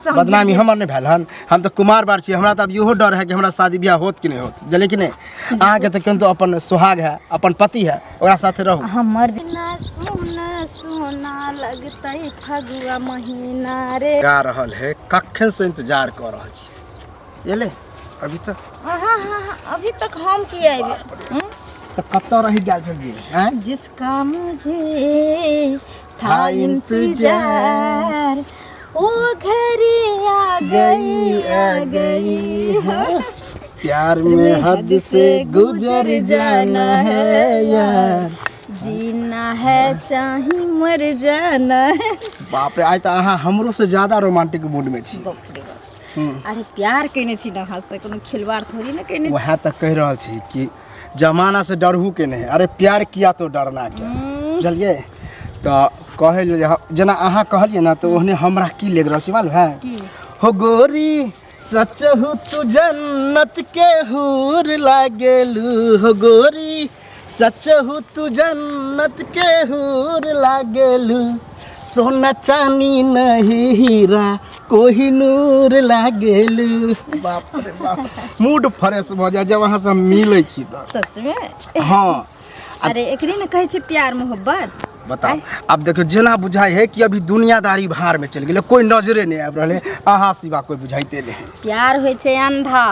बदनामी हमर नहि भेल हन। हम तऽ कुमार बार छी, हमरा तऽ अब इहो डर है कि हमरा शादी बियाह होत कि नहि होत, बुझलियै कि नहि? अहाँके तऽ किन्तु अपन सुहाग है, अपन पति है, ओकरा साथे रहू। हमर ना सोना सोना लगतै फगुआ महीना रे। गा रहल है, कखन से इंतजार कऽ रहल छी, एलै अभी तक? हाँ हाँ हाँ, अभी तक हम की आबे तऽ कतऽ रहि गेल छलियै आँय? जिसका मुझे था इंतजार ओ घड़ी आ गई आ गई है। प्यार में हद से गुजर जाना है यार, जीना है चाहे मर जाना है। बाप रे, आइ तऽ अहाँ हमरो से ज्यादा रोमांटिक मूड में छी। बाप रे बाप। अरे प्यार केने छी ना हाथ से, कोनो खिलवाड़ थोड़ी ना केने छी। वएह तऽ कहि रहल छी कि जमाना से डरहू के नहीं, अरे प्यार किया तो डरना क्या, बुझलियै? तऽ कहै लेल जेना अहाँ कहलियै ने, तऽ ओहने हमरा की लागि रहल छै मालूम है? की? हो गोरी सच हो तू जन्नत के हूर लागेलू, हो गोरी सच हो तू जन्नत के हूर लागेलू, सोना चानी नहीं हीरा कोहिनूर लागेलू। बाप रे बाप, मूड फ्रेश भऽ जाय जब अहाँ से हम मिलै छी तऽ। सच में? हाँ। अरे एकरे ने कहै छै प्यार मोहब्बत। बताउ, आब देखियौ जेना बुझाइ है कि अभी दुनियादारी भार में चलि गेलै, कोई नजरे नहि आबि रहल है, अहाँ सिवा कोई बुझाइते नहि है। प्यार होइ छै अंधा,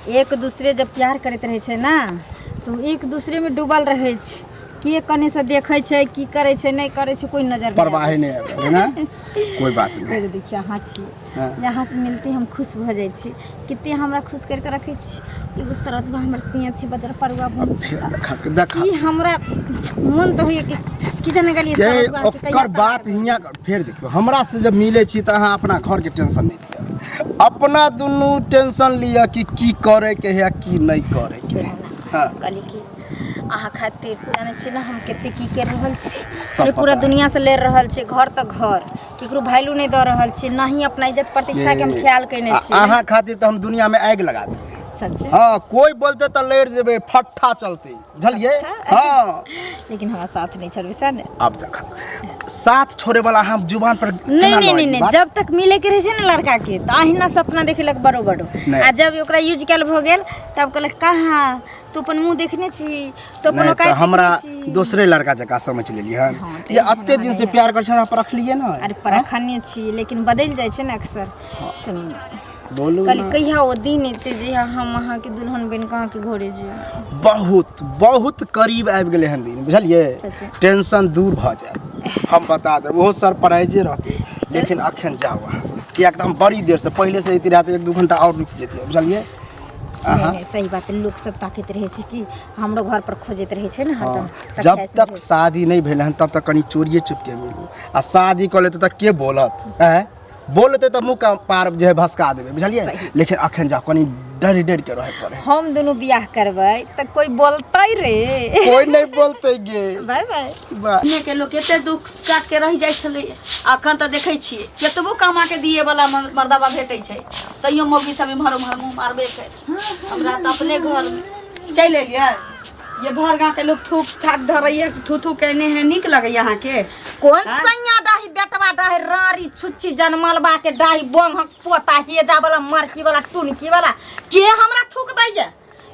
एक दूसरे जब प्यार करैत रहै छै ने तऽ ओ एक दूसरे में डूबल रहै छै, के कने से देखै छै की करै छै नहि करै छै, कोई नजर नहि परवाहे आबै नहि आबि रहल है ने, कोई बात नहि। एगो देखियौ अहाँ छी, हाँ। यहाँ से मिलते हम खुश भऽ जाइ छी, कते हमरा खुश करि कऽ रखै छी। एगो शरदुआ हमर सिया छी, बदर परुआ। अब फेर देखा देखा ई हमरा मन तऽ होइए कि की जाने गेलियै के शरदुआ के कहिया ओकर बात हियाँ फेर देखियौ, हमरा से जब मिलै छी तऽ अहाँ अपना घरके टेंशन नहि लिअ, अपना दुनू टेंशन लिअ कि की करैके है आ की नहि करैके है। सुनू ने, हाँ। कहली कि अहाँ खातिर जानै छी ने हम कते की कर रहल छी? सब अरे पूरा पता है। दुनिया से लड़ रहल छी, घर तऽ घर केकरो वैल्यू नहि दऽ रहल छी, ना ही अपना इज्जत प्रतिष्ठा के हम ख्याल केने छी। अहाँ खातिर तऽ हम दुनिया में आगि लगा देबै। सच? हाँ, कोई बोलते तऽ लड़ि जेबै, फट्ठा चलते, बुझलियै? हाँ। लेकिन हमरा साथ नहीं छोड़बै सर ने? आब देख, साथ छोड़े वाला हम जुबान पर नहीं केना नहीं लऽ नहीं नहीं बात? जब तक मिले के रहे छै ने लड़का के तऽ अहिना सपना देखेलक बड़ो बड़ो, नहीं। आ जब ओकरा यूज कयल भऽ गेल तब कहलक कहाँ तू अपन मुँह देखने छी, तू अपन नहीं औकात तऽ हमरा देखने छी। दोसरे लड़का जकाँ समझ लेलियै हन। हाँ, तऽ ये एहन एते दिन से नहि। प्यार करै छै, हमरा परखलियै ने? अरे परखने छी लेकिन बदलि जाइ छै ने अक्सर। सुनू ने, बोलू कहली ना। कहिया ओ दिन एतै जहिया हम अहाँके दुल्हन बनि कऽ अहाँके घरे जेबै? बहुत बहुत करीब आबि गेलै हन दिन, बुझलियै? सच्चे। टेंशन दूर भऽ जायत, हम बता देब, ओहो सरप्राइजे रहतै। लेकिन अखन जाउ अहाँ, किएक तऽ हम बड़ी देरसँ पहिले से अयती रहए तऽ 1-2 घंटा आओर रुकि जैतियै, बुझलियै? नहीं नहीं, सही बात है, लोक सब ताकैत रहै छै कि हमरो घर पर खोजैत रहै छै ने हरदम। हाँ, तऽ जब खाइ से तक भेज। शादी नहि भेल हन तब तक कनि चोरिए चुपके मिलू, आ शादी कऽ लेतै तऽ के बोलत? आँय, बोलतै तऽ मुँह का पार जे है भसका देबै, बुझलियै? लेकिन अखन जाउ, कनि डरि डरि के रहै पड़े। हम दुनू बियाह करबै तऽ कोई बोलतै रे? कोई नहि बोलतै गे। Bye bye. बाय। अपने के लोक एते दुख काट के रहि जाइ छलै, अखन तऽ देखै छियै केतबो कमा के दिए वाला मर्दाबा भेटै छै तैयो मौगी सब इम्हर उम्हर मुँह मारबे कर। हमरा तऽ अपने घर में चलि एलियै, ये भर गाँव के लोग थूक थाक धरैया, थू थू केने है, नीक लगैया अहाँके? कोन सैया डाही बेटवा डाही रारी छुच्छी जनमलबा के डाही बंहक पोता हेजा वाला मरकी वाला टुनकी वाला के हमरा थूक दैया?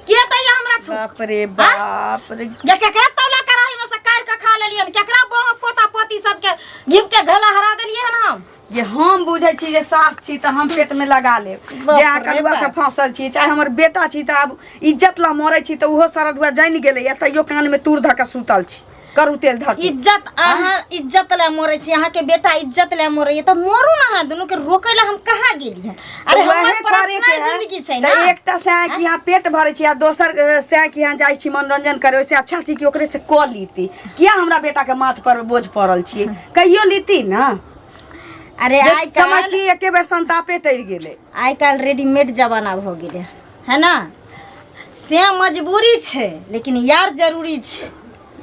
के दैया हमरा थूक? बाप रे बाप रे। ये केकरा तौला कराही में से काटि के खा लेलियन? केकरा बंहक पोता पोती सबके घिब के घला हरा देलियै हन हम? ये हम बुझै छी जे सास छी तऽ हम पेट में लगा लेब, बाप जे अहाँ रे कलुआ से बाप। फंसल छी, चाहे हमर बेटा छी, तऽ आब इज्जत ला मरै छी तऽ ओहो सरदुआ जानि गेलैया, तैयो कान में तूर धऽ के सुतल छी करू तेल धऽ के। इज्जत, अहाँ इज्जत ले मरै छी, अहाँके बेटा इज्जत ले मरैया तऽ मरू ने अहाँ, दुनू के रोकै ला हम कहाँ गेलियै? अरे तऽ हमर वएह करे के पर्सनल है। जिंदगी छै तऽ ना। एकटा सैं कि यहाँ पेट भरै छी आ दोसर सैं कि यहाँ जाइ छी मनोरंजन करे, ओहिसे अच्छा छी कि ओकरे से कऽ लीती। किया हमरा बेटा के माथ पर बोझ पड़ल छी? कहियो लीती ना। अरे जे आइ समय काल्हि की एके बेर संतापे टरि गेलै। आइ काल्हि रेडीमेड जमाना भऽ गेलै है ना, से मजबूरी छै लेकिन यार जरूरी छै।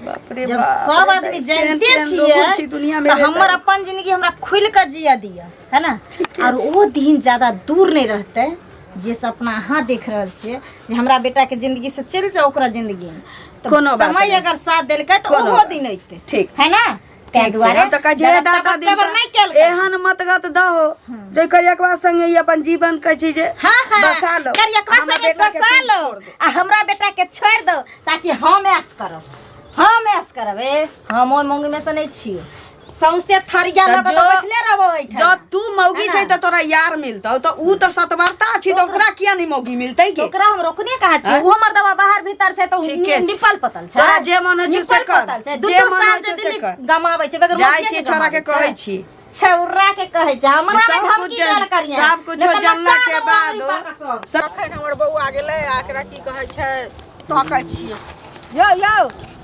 बाप रे जब बाप सब रे, आदमी केहन जानते केहन लोग छियै होइ छै दुनिया में तऽ रे हमर दाइ। अपन जिंदगी हमरा खुलि कऽ जियऽ दिअ, है ना? और ओ दिन ज्यादा दूर नहि रहतै जे सपना अहाँ देख रहल छियै जे हमरा बेटाके जिंदगी से चलि जाउ ओकरा जिंदगी में, तऽ कोनो बात समय नहि। अगर साथ देलकै तऽ कोनो ओहो बात दिन अयतै। ठीक। है ना? ताहि दुआरे हम तऽ कहै छियै, हे ज्यादा दाता टबर दिन टबर तऽ नहि केलकै। एहन मतगत दहो जे करियकवा संगे ई अपन जीवन कहै छी जे हाँ हाँ बसा लो करियकवा हमर संगे बेटा के बसा पीठ लो छोड़ दे। आ हमरा बेटा के छोड़ दो ताकि हम ऐश करब, हम ऐश करब। ए हम ओहि मौगी में से नहीं छियो, सौंसे थरिया तऽ लऽ कऽ तऽ बैठले रहबो एहिठाम। जँ तू मौगी है छै ना? तऽ तोरा यार मिलतौ, तऽ ऊ तऽ सतवर्ता छी, तऽ ओकरा किया नहि मौगी मिलतै गे? ओकरा हम रोकने कहाँ छियै, उहो मर्दवा बाहर भीतर छै तऽ ठीके छै। निपल पतल छै। तोरा जे मन होइ छौ से निपल कर। पतल छै। दू जे दू मन साल होइ जे छौ से दिल्ली कर। गमाबै छै बगैर जाइ मौगिए छी के छोरा के गमाबै कहै छै। छी। छौरा के कहै छै, हमरा सब धमकी कुछ देल करिहे। सब कुछो नहि तऽ जानला नचा के देबो बाद अमरी पापा सब। अखन हमर बौआ गेलै आ एकरा की कहै छै तकै छियै। यौ यौ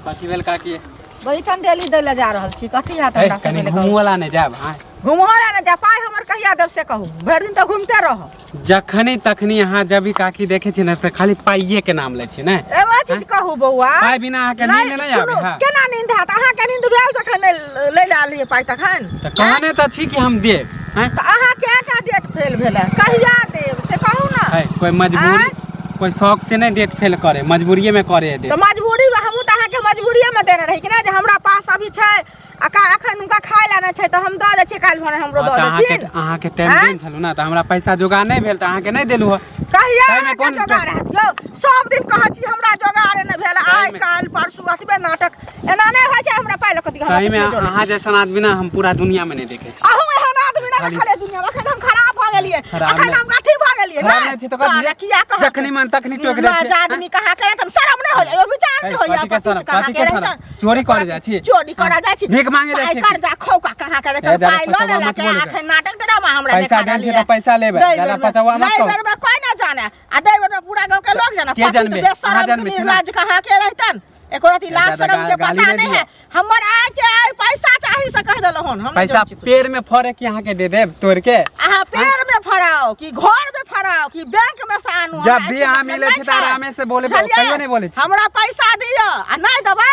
कथी भेल काकी? बड़ी ठंडेली दै लए जा रहल छी, कथी हैत ए, हमरा कनी सबके? घुमू वाला नहि जायब? हाँ घुमहो लए ने जा, पाइ हमर कहिया देब से कहू, भरि दिन तऽ घुमिते रहब। जखनी तखनी अहाँ जब भी काकी देखे छी ने तऽ खाली पाइये के नाम लै छी ने। एगो चीज कहू बौआ, पाइ बिना अहाँके नींद नहि आबै? सुनू, हाँ केना नींद हैत? अहाँके नींद भेल जखन नहि लै लए आलियै पाइ तखन? तऽ कहने तऽ छी कि हम देब। हैं? तऽ अहाँ कएटा डेट फेल भेलै, कहिया देब से कहू ने। है, कोई मजबूरी कोई शौक से नहीं डेट फेल करे, मजबूरिये में करे है तऽ डेट। मजबूरी मे हमहूँ तऽ अहाँके मजबूरिये मे देने रही कि नहि, जे हमरा पास अभी छै आ का एखन हुनका खाय लए नहि छै तऽ हम दऽ दै छियै, काल्हि भोरे हमरो हाँ, दऽ तऽ अहाँके देथिन। अहाँके टाइम आँय? देन छलहुँ ने, तऽ हमरा पैसा जोगाड़ नहि भेल तऽ अहाँके नहि देलहुँ हँ। कहिया ताहिमे अहाँके कोन जोगाड़ हैत यौ? सब दिन कहै छी हमरा जोगाड़े नहि भेल, आइ ताहिमे- काल्हि परसू अतबे नाटक, एना नहि होइ छै। हमरा पाइ लऽ कऽ दिअ, हमरा सही में ककरो जरूरत अहाँ जैसन आदमी ना हम पूरा दुनिया में नहीं देखे छी। अहूँ एहन आदमी नहि खाली- देखलियै दुनिया में। अखन हम खराब भऽ गेलियै, खराब अखन नहि। हम अथी भऽ गेलियै खराब ने नहि छी तऽ कथी? तोरा किया कहत? जखनी मन तखनी टोकि दै निर्लज्ज छियै। आदमी कहाँ करे तन शरम नहि होइया, एगो विचार है, नहि होइया। कथी के पतित शरम? कहाँ कथी के के शरम? रहितन? चोरी करे जाइ छी? चोरी करे जाइ छी? भीख मांगे जाइ पाइ छी? कर्जा खौका कहाँ करे हे तन दादा, पाइ लऽ पचौआ लेलक मत बोलू। अखन नाटक ड्रामा हमरा पैसा देखा देल रहल छी यऽ। तऽ पैसा लेबै। दै दादा, बेरमे- पचौआ मत लै कहू। बेरमे कोइ नहि जाने आ दै बेरमे पूरा गाँव के लोग जाने। के पतित जानबे? बेशरम अहाँ जानबे छी ना? निर्लज्ज कहाँ के रहितन, एको रति लाज ज्यादा शरम के गाली पता नहि नहीं दिअ। है। हमर आय के आय पैसा चाही से कह देलहुँ हन, हम नहि पैसा जनै छी कुछ। पेड़ में फड़े कि अहाँके दे देब तोड़ के? अहाँ पेड़ में फड़ाओ कि घर में फड़ाओ कि बैंक में से आनू, जब हमरा भी ऐसे अहाँ मतलब मिलै नहि छी तऽ छै। आरामे से बोले, बुझलियै? कहियो नहि बोलै छी। हमरा पैसा दिअ आ नहि देबै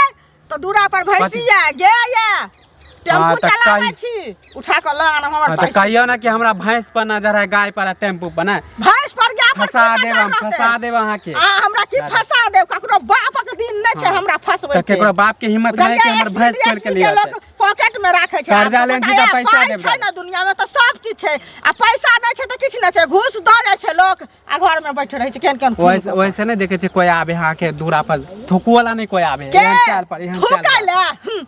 तऽ दूरा पर भैंसी कथी? ये गाय ये टेम्पू हाँ, तऽ चलाबै कहि- छी, उठा कऽ लऽ आनब हमर हाँ, तऽ पैसा। कहियो ना कि हमरा भैंस पर नजर है, गाय पर आ टेम्पू पर ना। भैंस पर गाय पर फंसा की देब नजर हम, रहतै? फंसा देब अहाँके। आ हमरा की दादा। फंसा देब? ककरो बापक दिन नहि छै हाँ। हमरा फंसबै तऽ के। केकरो बाप के हिम्मत नहीं कि हमर भैंस खोल के लिए लोग पॉकेट में राखे छै। कर्जा आपको लेने छी पता तऽ है, पैसा पाइ देब छै दादा। ने दुनिया में तऽ सब चीज छै आ पैसा नहि छै तऽ किछु नहि छै। घूस दऽ जाइ छै लोक आ घर में बैठ रहै छै केहन केहन खून वैसे वैसे नहीं देखे छै कोई आबे अहाँके दूरा पर, थुकू वाला नहीं कोई आबे। के एहन चाल पर, एहन चाल थूकै पर। ले,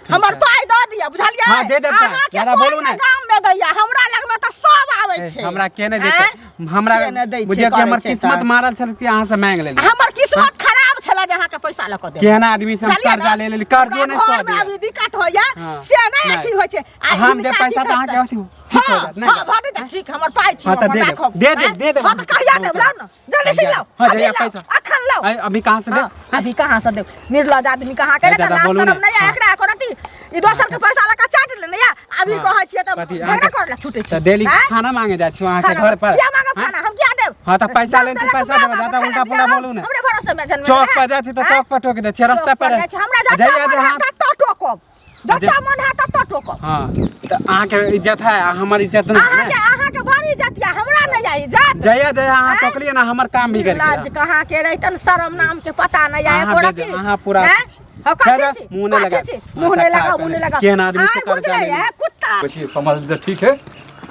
हमर पाइ दऽ दिअ, बुझलियै? हाँ, दे देब पाइ। अहाँके ज्यादा कोइ बोलू ने नहि। गाम में दैया, हमरा लग में तऽ सब आबै ए, छै। हमरा के नहि देतै? आँय? हमरा के नहि दै छै, बुझियौ कि करै हमर छै किस्मत तऽ। मारल छल कि अहाँ से मांगि लेली। हमर किस्मत खराब छलै जे अहाँके पैसा लऽ कऽ देब। केहन आदमी से हम बुझलियै कर्जा ने? ले लेली, कर्जो नहि हमरा सह घरमे दिया। अभी दिक्कत होइया हाँ, से नहि नहि। अथी होइ छै। आ हम देब हिनका की पैसा तऽ अहाँके कहतै? अथी ठीक हो हाँ, जायत, नहि हाँ, जायत। भऽ जेतै ठीक, हमर पाइ छी, हाँ, तऽ हमर दे देब, राखब। दे देब, आँय? दे देब। हाँ, तऽ कहिया देब? लाउ ने जल्दी से लाउ, हाँ, अभी जहिया लाउ, पैसा। अखन लाउ। आइ, अभी कहाँ से देब? हाँ, अभी कहाँ से देब? निर्लज आदमी कहाँ के नहीं, दादा, लाज बोलू शरम नहीं। नहीं है हाँ। एकरा एको रत्ती। ई दोसर के पैसा लऽ कऽ चाट लेने या अभी हाँ। कहै छियै तऽ कथी, झगड़ा अहाँके- करऽ लए छूटै छै। तऽ डेली आँय? खाना मांगे जाइ छी अहाँके खाना घर पर? किया मांगब हाँ? खाना? हम किया देब? हाँ, तऽ पैसा जब लेने छी, देलक पैसा ओकरा देबै, मांगब दादा, खाना, उल्टा पुल्टा दिअ, बोलू ने। हमरे भरोसे में जन्म चौक पर जाइ छी तऽ चौक पर टोकि दै छियै, रास्ता पर जाइ छी, हमरा जतऽ जइया मन जे हैत अहाँ ततऽ टोकब, जतऽ मन हैत ततऽ टोकब। हाँ, तऽ अहाँके इज्जत है आ हमर इज्जत नहीं है। अहाँके अहाँके बड़ इज्जत यऽ, हमरा नहि यऽ इज्जत। जया जया अहाँ आँय? टोकलियै ने, हमर काम बिगड़ गेल। लाज कहाँ के रहितन, शरम नाम के पता नहीं आए अहाँ एको बेज- रत्ती। अहाँ पूरा आँय? छी। हौ, कथी खैर, छी? मुँह नहि कथी लगाउ। छी? मुँह नहि अच्छा, लगाउ, मुँह नहि लगाउ। केहन आदमी से आँय, कर्जा बुझलै लेली? है, कुत्ता। देखिए समझ तऽ ठीक है,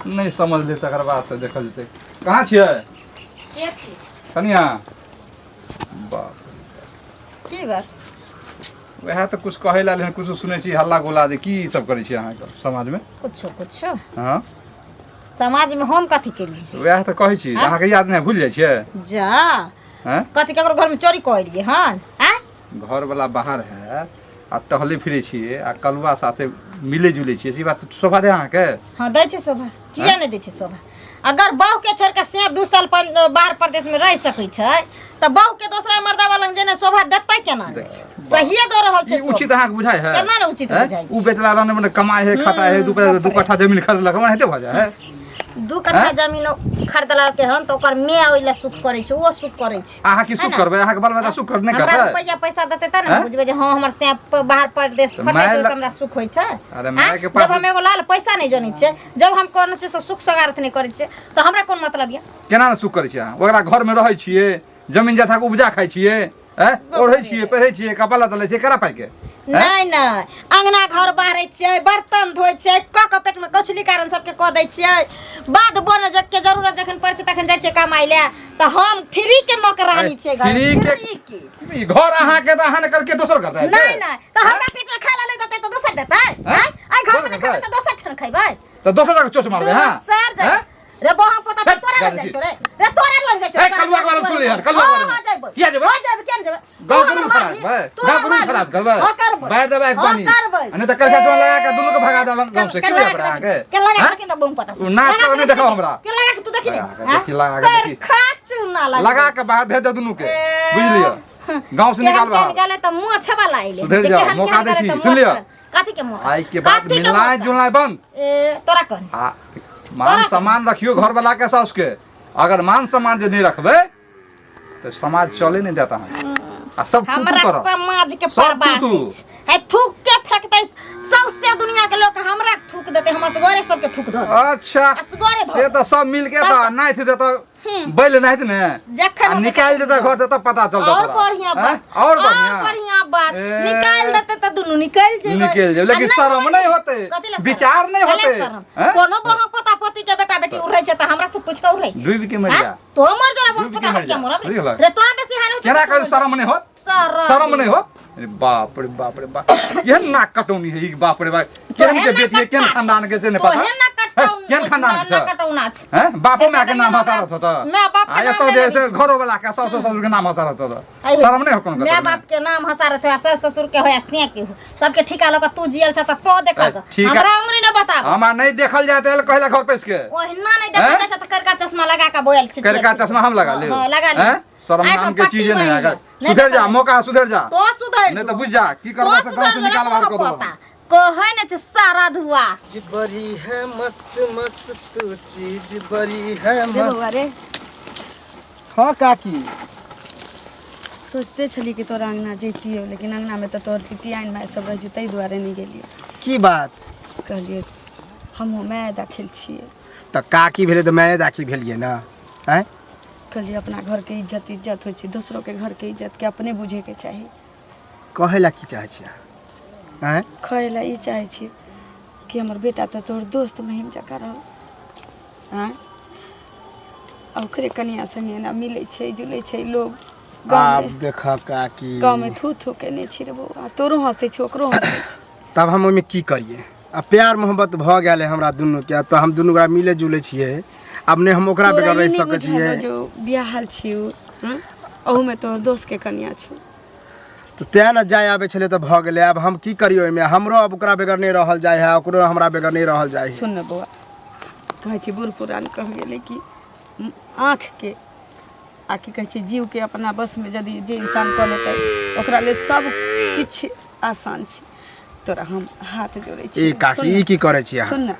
नहि समझ ले तकर बाद तऽ देखल जेतै। कहाँ छियै के छी? कनिया? बाप की बात? वएह तऽ कुछ कहै लए कुछ सुनै छी हल्ला गुल्ला जे की सब करै छी अहाँके समाजमे? कुछो कुछो। हँ, समाजमे हम कथी केलियै? वएह तऽ कहै छी, अहाँके याद नहि, भूलि जाइ छियै? जा हँ, कथी ककरो घरमे चोरी कऽ एलियै हन? आँय, घरवला बाहर है आ टहले फिरै छियै आ कलुआ साथे मिलै जुलै छियै, से बात शोभा दे अहाँके? हँ, दै छै शोभा, किया नहि दै छै शोभा? अगर बहू के छोड़ के से 2 साल बाहर प्रदेश में रह सकै छै तऽ बहू के दोसरा मर्दावा लग जेना शोभा देतै केना? सहिए दऽ रहल छै ई उचित अहाँके बुझाइ है? केना ने उचित हैं? बुझाइ उ बेचला रहने मने कमाइ है खटाइ है, 2 कट्ठा जमीन खरीदलक, हमरा हेते भऽ जाइ है? 2 कट्ठा जमीन खरीदलकै हन तऽ ओकर माय ओहि लए सुख करै छै, ओ सुख करै छै। अहाँ की है सुख ने? करबै? अहाँके बाल बच्चा सुख कर नहि हमरा करतै? रुपैआ पैसा देतै तब ने हैं? बुझबै जे हँ हमर सैप बाहर परदेश तऽ खटै माय छै, ओहिसँ लग- हमरा सुख होइ छै। अरे माय के आँय? पास जब हम एगो लाल पैसा नहि जनै छियै, जब हम कोनो चीजसँ सुख सगारत नहि करै छियै तऽ हमरा कोन मतलब यऽ? केना ने सुख करै छियै अहाँ? ओकरा घरमे रहै छियै, जमीन जथा के उपजा खाइ छियै, हैं ओढ़ै छियै पहिरै छियै कपड़ा लत्ता लै छियै केकरा पाइ के नहि नहि अंगना घर बाहरै छियै बर्तन धोइ छियै कऽ कऽ पेटमे कछुली कारण सबके कऽ दै छियै बाध बन के जरूरत जखन पड़ै छै तखन जाइ छियै कमाइ लए तऽ हम फ्री के नौकरानी छियै घर फ्री के फ्री के ई घर अहाँ के तऽ अहाँ ने करके दोसर करतै नहि नहि तऽ हमरा पेटमे खाय लए नहि देतै तऽ दोसर देतै हैं? आँय आइ घरमे नहि दोसर खेबै तऽ दोसर ठाम खैबै तऽ दोसर जगह चोच मारबै हँ दोसर जगह हैं? रे बहन पोता हे, तोरा लग जानै जाइ छी। छौ रे रे तोरा लग जाइ छौ हे, कलुआ के बारे में सुन लिहन, कलुआ के बारे में। हां जेबै किया जेबै? हां जेबै किया ने जेबै गाँव तू के हमर रूल खराब मालिक, करबै तू गाँव हमर के रूल मालिक। खराब करबै हां करबै बाहर देबै एक हां पानी करबै आ नहि तऽ कलका टोन लगा के दुनू के भगा देब गाँव से की होय अहाँके के लगा हैं? के ना बम पता ओ नाच कर नहि देखाउ हमरा के लगा के तू देखी लगा के ने देखी, लगा के देखी। खा चूना लगा लगा के बाहर भेज दे दुनू के बुझ लिअ गाँव से निकाल बाहर गेले त मोछ वाला आइले सुधरि जाओ, मौका दै छी, सुन लिअ। कथी के मोछ आइ के बाद कथी के मिलनाइ मौका? जुलनाइ बंद ए तोरा कौन आ मान सम्मान रखियो घर वाला के साउस के अगर मान सम्मान जे नहीं रखबै तऽ समाज चले नहीं देता अहाँके आ सब थू थू हमरा करत समाज के सब परवाह थू थू। नहि छै। है थूक के फेंकतै सौसे दुनिया के लोग हमरा थूक देतै हम असगरे सबके थूक धऽ देबै। अच्छा असगरे धऽ से तऽ सब मिल के तऽ नाथि देतऽ बैल नाथि ने जखन आ होतै निकालि देतऽ घर से तब पता चलतै और तोरा। बढ़िया हैं? बात और बढ़िया बढ़िया बात ए। निकाल देते तऽ दुनू निकलि जेबै निकलि जेबै, लेकिन आ शरम नहि होतै, कथी लए शरम? विचार नहि कथी लए होतै, शरम? हैं? कोनो बहन पोता पोती के बेटा बेटी उड़ै छै तऽ हमरा से पूछ के उड़ै छै डूबि के मरि हैं? जा तो मर जरा बहन डूबि के पोता मरि हम क्या जा। मरब बुझि गेलक? रे तोरा बेसी हानि होतौ केना तऽ कहै तू शरम नहि होत शरम शरम नहि होत अरे बाप रे बाप रे बाप केहन नाक कटौनी है ई बाप रे बाप केहन के बेटी है केहन खानदान के से नहि पता तोहे ना कटौन केहन खानदान के ना छै कटौना छै हैं बापो माय के नाम हंसा रहत होत माय बाप के आ नाम एतऽ नहि जे से लेबै। घरो वाला के सासु ससुर के नाम हंसा रहत होत अरे, शरम नहि हो कोनो माय बाप के नाम हंसा रहत हो सास ससुर के होया से के हो सबके ठिका लगा तू जियल छ त तो देखल ए, ठीक है। हमरा उंगली न बताब हमरा नहीं देखल जाए तऽ कहला घर पैस के ओहिना नहीं देखल हैं? जाय छ त करका चश्मा लगा के बोयल छी करका चश्मा हम लगा ले हां लगा ले हैं? शरम आइ नाम के के पट्टी चीजे नहीं बान्हि है लिअ। नहि सुधर तऽ जा मौका सुधर जा तो सुधर नहीं तो बुझ जा की करबा से गाँव से निकाल बाहर कर दो कहै ने छै सारा धुआ चीज बड़ी है मस्त मस्त तू चीज बड़ी है रे मस्त बौआ रे हाँ काकी सोचते छली कि तोरा अङ्गना जैतियो लेकिन अङ्गनामे तऽ तोहर पितियाइन माय सब रहै छै ताहि दुआरे नहि गेलियै की बात कहलियै हमहूँ माय दाखिल छियै तऽ काकी भेलै तऽ माये दाखी भेलियै ने आँय कहलियै अपना घरके इज्जत इज्जत होइ छै दोसरोके घरके इज्जतके अपने बुझैके चाही कहै लए की चाहै छियै अहाँ आँय कहै लए ई चाहै छी कि हमर बेटा तऽ तोहर दोस्त महिम जकाँ रहल आँय आ ओकरे कनिया संगे एना मिलै छै जुलै छै लोग आब गाँवमे देख काकी गाँवमे थू थू केने छी रे बौआ तोरो हँसै छै ओकरो हँसै छै तब हम ओहिमे की करियै आ प्यार मोहब्बत भऽ गेल है हमरा दुनूके तऽ हम दुनू गोरा मिले जुले छियै आब नहि हम ओकरा तोरा बगैर ई रहि नहि सकै बुझल छियै हौ जो बियाहल छी उ हँ? अहूमे तोहर दोस्तके कनिया छौ तऽ तेँ ने जाय आबै छलै तऽ भऽ गेलै आब हम की करियै ओहिमे हमरो आब ओकरा बगैर नहि रहल जाइ है ओकरो हमरा बगैर नहि रहल जाइ है सुन ने बौआ कहै छै बूढ़ पुरान कह गेलै कि आँखिके आ की कहै छै जीवके अपना बसमे यदि जे इंसान कऽ लेतै ओकरा लेल सब किछु आसान छै तोरा हम हाथ जोड़ै छी ई काकी ई की करै छी अहाँ सुन ने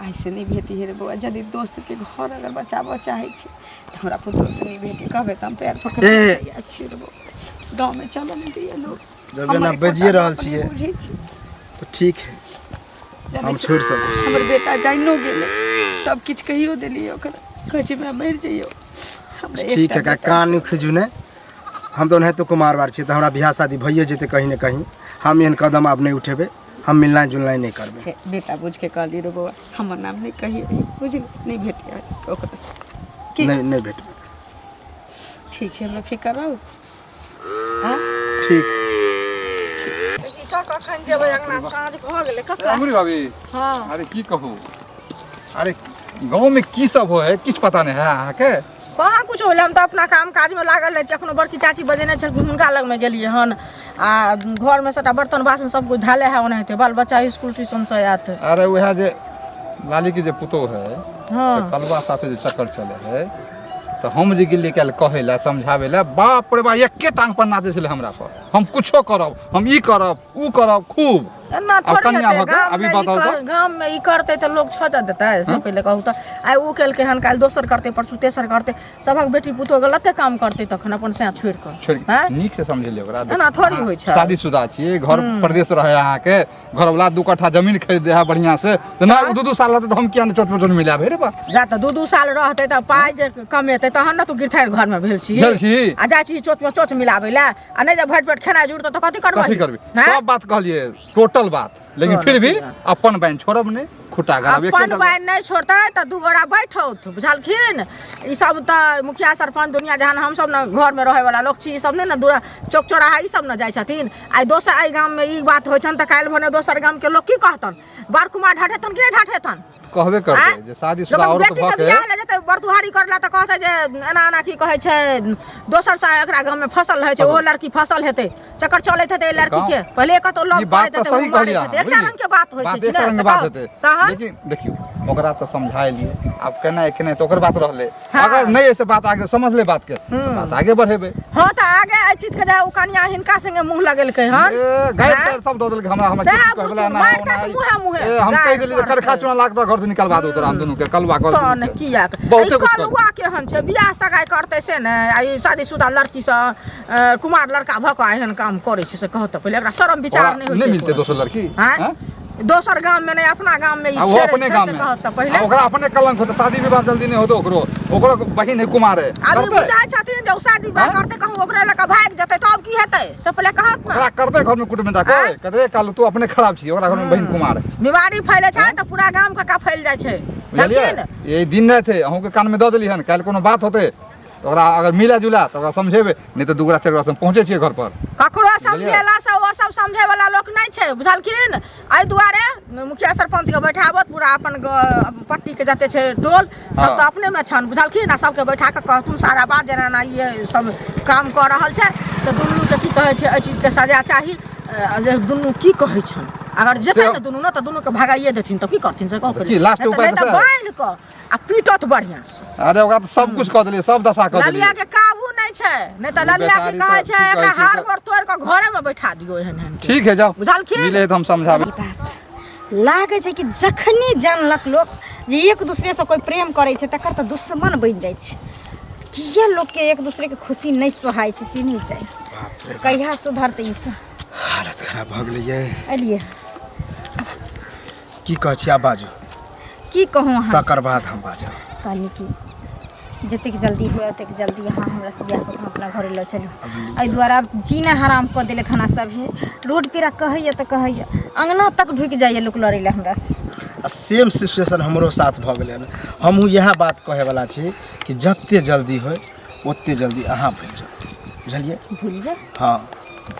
आइसँ नहि भेटी हे रे बौआ यदि दोस्तके घर अगर बचाबऽ चाहै छी तऽ हमरा पुतोहसँ नहि भेटी कहबै तऽ हम पैर पकड़ ए। तैयार छी रे बौआ गाँवमे चलऽ नहि दैए लोक जब हमर एना एकोटा बजिए रहल गप नहि छियै बुझै छी तऽ ठीक है जानै हम छी, छोड़ि सकै छी हमर बेटा जानिओ गेलै सब किछु कहियो देलियै ओकरा कहै छै माय मरि जइयौ हमरा ठीक एकटा है का बेटा कान नहि खिजू ने हम तऽ ओनाहितो कुमार बार छियै तऽ हमरा बियाह शादी भइए जेतै कहीं ने कहीं हम एहन कदम आब नहि उठेबै हम मिलनाइ जुलनाइ नहि करबै छै। बेटा बुझिके कहली रे बौआ हमर नाम नहि कहियै बुझली नहि भेटियै ओकरा की? नहि नहि भेटबै ठीक छै हमरा फिकर रहू आँ ठीक कखन जेबै अंगना साँझ भऽ गेलै कक्का अंगुरी भाभी हँ अरे की कहू अरे गाँव में की सब हो है किछु पता नहीं है अहाँके कहाँ कुछ होलै हम तऽ अपना काम काजमे लागल रहै छी एखनो बड़की चाची बजेने छलखिन हुनका लगमे गेलियै हन आ घरमे सबटा बर्तन बासन सब कुछ धैले है ओनाहिते बाल बच्चा स्कूल ट्यूशनसँ आयत अरे वएह जे लाली के जे पुतोह है हँ से कलवा साथे जे चक्कर चले है तऽ हम जे गेलियै काल्हि कहै लए समझाबै लए बाप रे बा एके टांग पर नाचै छलै हमरा पर हम कुछो करब हम ई करब ऊ करब खूब एना आब थोड़ी कनिया हेतै भऽ के गाम अभी में ई बताउ तऽ गाम में ई करतै तऽ लोग छजऽ देतै से पहिले कहू तऽ आइ ओ केलकै हन काल्हि दोसर करतै परसू तेसर करतै सभक बेटी पुतोह गलते काम करतै तखन अपन सैं छोड़ि कऽ छोड़ि आँय? नीक से समझेलियै ओकरा एना थोड़ी होइ छै। शादीशुदा छियै घर परदेश रहै अहाँके घरवला दू कट्ठा जमीन खरीद दे है बढ़िया से तऽ नहि ओ दू दू साल रहतै तऽ हम किया नहि चोट पर मिलाब हे रे बा जा तऽ दू दू साल रहतै तऽ पाइ जे कमेतै तहन ने तू गिरथारि घरमे भेल छी भेल छी। आ जाइ छी चोचमे चोच मिलाबै लए आ नहि जे भरि पेट खेनाइ जुड़तौ तऽ कथी करबै कथी करबी सब बात कहलिए टोटल बात लेकिन फिर भी अपन बहन छोड़ब नहि खुटा गड़ाब एके अपन जगह। बहन नहि छोड़तै तऽ दू गोरा बैठौत बुझलखिन ई सब तऽ मुखिया सरपंच दुनिया जहान हम सब ने घरमे रहै वाला लोक छी ई सब नहि ने दूरा चौक चौराहा ई सब ने जाइ छथिन आइ दोसर एहि गाममे ई बात होइ छनि तऽ काल्हि भने दोसर गामके लोक की कहतन बार कुमार ढाठेतन कि नहि ढाठेतन कहबे करतै आँय? जे शादीशुदा लोकक औरत बेटीके भऽ के बियाह लए जेतै बरदुहारी करला तऽ कहतै जे एना एना की कहै छै दोसर सँ एकरा गाममे फसल रहै छै ओहो लड़की फसल हेतै चक्कर चलैत हेतै एहि लड़की के पहिले कतौ ई लव बात करैत तऽ हेतै सही ओ मारैत कहलियै हेतै अहाँ एक सए रंग के बात होइ छै बात कि एक नहि रंग से के बात कहू। हेतै तहन लेकिन देखियौ ओकरा तऽ समझाइलियै आब केना केना तऽ ओकर बात रहलै हाँ। अगर नहि एहिसँ बात आगे समझले बात के तऽ बात आगे बढ़ेबै हँ तऽ आगे एहि चीज के जे ओ कनिया हिनका संगे मुँह लगेलकै हन ए, गारि आँय? तारि सब दऽ देलकै हमरा हमरा सएह किछु कहै वला बुझू, ना मारि ओना तऽ मुँहे मुँहे, ए, हम कहि गारि देलियै जे पड़तै। करखा चूना लाख तऽ घर से निकलवा दू तोरा हम दुनू के कलुआ कर तहन किया बहुते ई कुछ कर कलुआ केहन छै बियाह सगाइ करतै से ने आ ई शादीशुदा लड़कीसँ कुमार लड़का भऽ कऽ एहन काम करै छै से कहत पहिले एकरा शरम विचार नहि होइ नहि छै मिलतै दोसर लड़की आँय? आँय? दोसर गाम में नहि अपना गाम में ई आ ओहो छेड़ै अपने छै गाम से में कहत तऽ पहिले आ ओकरा अपने कलंक होतै शादी विवाह जल्दी नहि होतै ओकरो ओकरो बहिन है कुमार है आब ई करतै बुझाइ छथिन जे ओ शादी विवाह आँय? करतै कहूँ ओकरे लऽ कऽ भागि जेतै तब की हेतै से पहिले कहत ने ओकरा करतै घर में कुटुम्ब के आँय? कहतै कालू तू अपने खराब छी ओकरा घर में बहिन कुमार है बीमारी फैलै छै तऽ पूरा गाम कका फैल जाइ छै बुझलियै बुझलखिन? ये दिन नहि थे अहूँके कान में दऽ देली हन काल्हि कोनो बात होतै तऽ ओकरा अगर मिला जुला तऽ ओकरा समझेबै नहि तऽ दू गोरा चारि गोरा से पहुँचै छियै घर पर ककरो समझेला से ओ सब समझे वाला लोक नहि छै बुझलखिन एहि दुआरे मुखिया सरपंच के बैठाबत पूरा अपन पट्टी के जते छै टोल सब हाँ। तऽ अपने में छन बुझलखिन आ सबके बैठा के कहथुन सारा बात जेना एना ये सब काम कऽ रहल छै से दुनू के की कहै छै एहि चीज के सजा चाही जे दुनू की कहै छन अगर जेतै से- ने दुनू ने तऽ दुनू के भगाइए देथिन तऽ की करथिन से कहू की, last नहि तऽ- उपाय नहि तऽ तऽ सएह। बान्हि कऽ आ पीटत बढ़िआँ से अरे ओकरा तऽ सब कुछ कऽ देलियै सब दशा कऽ ललिया देलियै के काबू नहि छै नहि तऽ ओ ललिया के बेचारी कहै तऽ छै की एकरा कहै छै हार तऽ- गोड़ तोड़ि कऽ घरे में बैठा दियौ एहन एहन के। ठीक है जाओ बुझलखिन? मिले तऽ हम समझाबै लागै छै कि जखनी जानलक लोक जे एक दूसरेसँ कोइ प्रेम करै छै तकर तऽ दुश्मन बनि जाइ छै किया लोकके एक दूसरेके खुशी नहि सोहाइ छै से नहि चाही कहिया सुधरतै ई सब हालत खराब भऽ गेलै ये एलियै की कहै छी आब बाजू की कहूँ अहाँ तकर बाद हम बाजब कहली कि जतेक जल्दी हुए ओतेक जल्दी अहाँ हमरासँ बियाह कऽ कऽ अपना घरे लऽ चलू एहि दुआरे आब जीना हराम कऽ देलक हन सभे रोड पेरा कहैए तऽ कहैए अङ्गना तक ढुकि जाइए लोक लड़ै लए हमरासँ आ सेम सिचुएशन हमरो साथ भऽ गेलै हन हमहूँ इएह बात कहैवला छी कि जते जल्दी होइ ओते जल्दी अहाँ भूलि जाउ बुझलियै भूलि जाउ हँ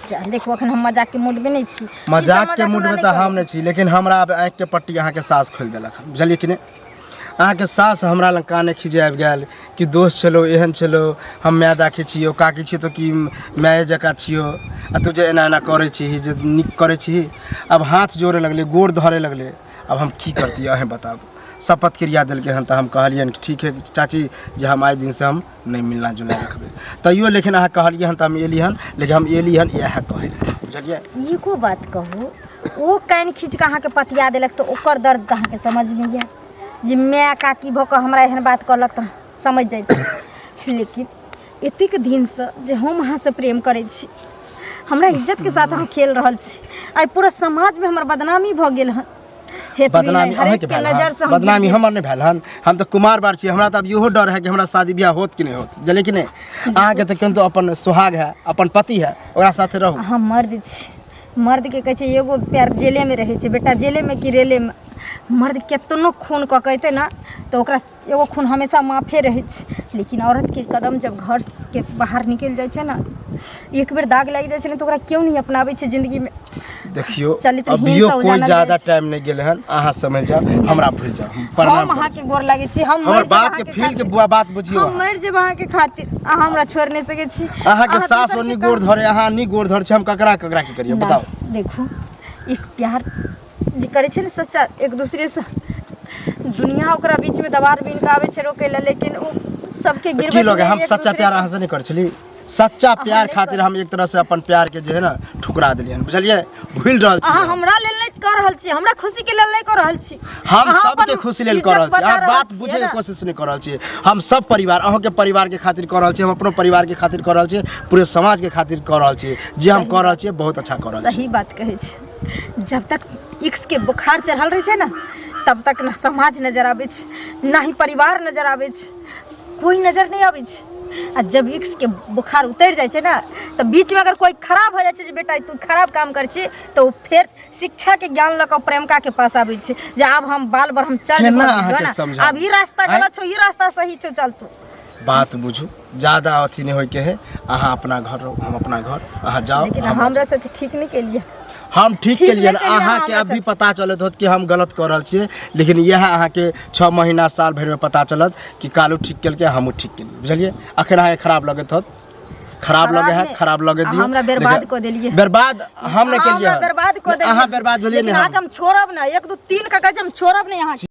जा देखू अखन हम मजाकके मूडमे नहि छी ई सब मजाकके मजाक मूडमे हमरा तऽ नहि हम नहि छी लेकिन हमरा आब आँखिके पट्टी अहाँके सास खोलि देलक हन बुझलियै कि नहि अहाँके सास हमरा लग काने खीजे आबि गेल कि दोस्त छलो एहन छलो हम माय दाखी छियौ काकी छियौ तऽ कि माये जकाँ छियौ आ तू जे एना एना करै छिही जे नीक करै छिही आब हाथ जोड़े लगलै गोड़ धरे लगलै आब हम की करतियै अहेँ बताबू शपथ क्रिया देलकै हन तऽ हम कहलियनि कि ठीक है चाची जे हम आइ दिनसँ हम नहि मिलना जुलना रखबै तैयो लेकिन अहाँ कहलियै हन तऽ हम एली हन लेकिन हम एली हन इएह कहै लए बुझलियै एको बात कहू ओ कानि खींच कऽ अहाँके पतिया देलक तऽ ओकर दर्द तऽ अहाँके समझमे यऽ जे माय काकी भऽ कऽ हमरा एहन बात कहलक तऽ समझ जाइ छी लेकिन एतेक दिनसँ जे हम अहाँसँ प्रेम करै छी हमरा इज्जतके साथ अहाँ खेल रहल छी आइ पूरा समाजमे हमर बदनामी भऽ गेल हन हेतबे बदनामी नहि, हरेक अहाँके के भेल नजर हन से हम बदनामी गिर हमर नहि भेल हन हम तऽ कुमार बार छी हमरा तऽ आब इहो डर है कि हमरा शादी बियाह होत कि नहि होत बुझलियै कि नहि अहाँके तऽ किन्तु अपन सुहाग है अपन पति है ओकरा साथे रहू अहाँ मर्द छी मर्दके कहै छै एगो पैर जेलेमे रहै छै बेटा जेलेमे कि रेलेमे मर्द केतनो खून कऽ के अयतै ने तऽ ओकरा एगो खून हमेशा माफे रहै छै लेकिन औरतके कदम जब घरके बाहर निकलि जाइ छै ने एक बेर दाग लागि जाइ छै ने तऽ ओकरा केओ नहि अपनाबै छै जिन्दगीमे देखियो चलित्रहीन अभियो सँ कोई जानल ज्यादा जाइ छै। टाइम नहीं गेल हन अहाँ समझ जाओ हमरा भूल जाओ हम प्रणाम हम अहाँके गोर लागै छी हम हमर मरि जेब बात के अहाँके फील के खातिर। बुआ बात बुझियो हम अहाँ। मरि जेब अहाँके खातिर अहाँ हमरा छोड़ि नहि सकै छी अहाँ के अहाँ सास दोसरके ओनी गोर काम- धरे अहाँ नी गोर धरे छी हम ककरा ककरा की करियो ना, बताओ देखू एक प्यार जे करै छै ने सच्चा एक दूसरेसँ दुनिया ओकरा बीचमे दबार बिन कऽ आबै छै रोकै लए लेकिन ओ सबके तऽ की गिरबैत लोग नहि, हम एक सच्चा दूसरे प्यार के- अहाँ से नहीं करै छली सच्चा प्यार नहि खातिर हम एक तरह से अपन प्यार के जे है ना ठुकरा देलियन बुझलियै भूल रहल छी अहाँ हम। हमरा लेल नहि कऽ रहल छी, हमरा खुशी के लेल नहि कऽ रहल छी। हम अहाँ सबके अपन खुशी लेल कऽ इज्जत रहल छी। बचा अहाँ रहल बात छियै बुझै के ने। कोशिश नहि कऽ रहल छी। हम सब परिवार, अहाँके परिवार के खातिर कऽ रहल छी, हम अपनो परिवार के खातिर कऽ रहल छी, पूरे समाज के खातिर कऽ रहल छी। जे हम कऽ रहल छियै बहुत अच्छा कऽ रहल छी। सही बात कहै छी। जब तक इक्स के बुखार चढ़ल रहै छै ने तब तक न समाज नजर आबै छै, ना ही परिवार नजर आबै छै, कोई नजर नहि आबै छै। आ जब इक्स के बुखार उतरि जाइ छै ने तऽ बीचमे अगर कोई खराब हो जाइ छै जे बेटा तू खराब काम करै छी, तऽ ओ फेर शिक्षा के ज्ञान लऽ कऽ प्रेमिका के पास आबै छै जे आब हम बाल ब्रह्मचर्य केना भऽ गेलियौ अहाँके ने, समझाबी? आब ई रास्ता आँय? गलत छौ, ई रास्ता सही छौ, चल तू। बात बुझू, ज्यादा अथी नहि होइके है। अहाँ अपना घर रहू, हम अपना घर। अहाँ जाओ। लेकिन हम हमरा साथे ठीक नहि केलियै। हम ठीक ठीक केलियै। नहि केलियै अहाँके हमरा अभी साथे। पता चलत होत कि हम गलत कऽ रहल छियै, लेकिन इएह अहाँके 6 महीना साल भरिमे पता चलत कि कालू ठीक केलकै, हमहूँ ठीक केलियै। बुझलियै? अखन अहाँके खराब लगैत होत, खराब लगे है, नहि। खराब लगे दियौ। हमरा बर्बाद लेकिन कऽ देलियै। बर्बाद हम नहि केलियै। हमरा बर्बाद कऽ देलियै। अहाँ बर्बाद भेलियै लेकिन नहि अहाँके हम। हम छोड़ब ना, 1 2 3 के कहै छै, हम छोड़ब नहि अहाँके।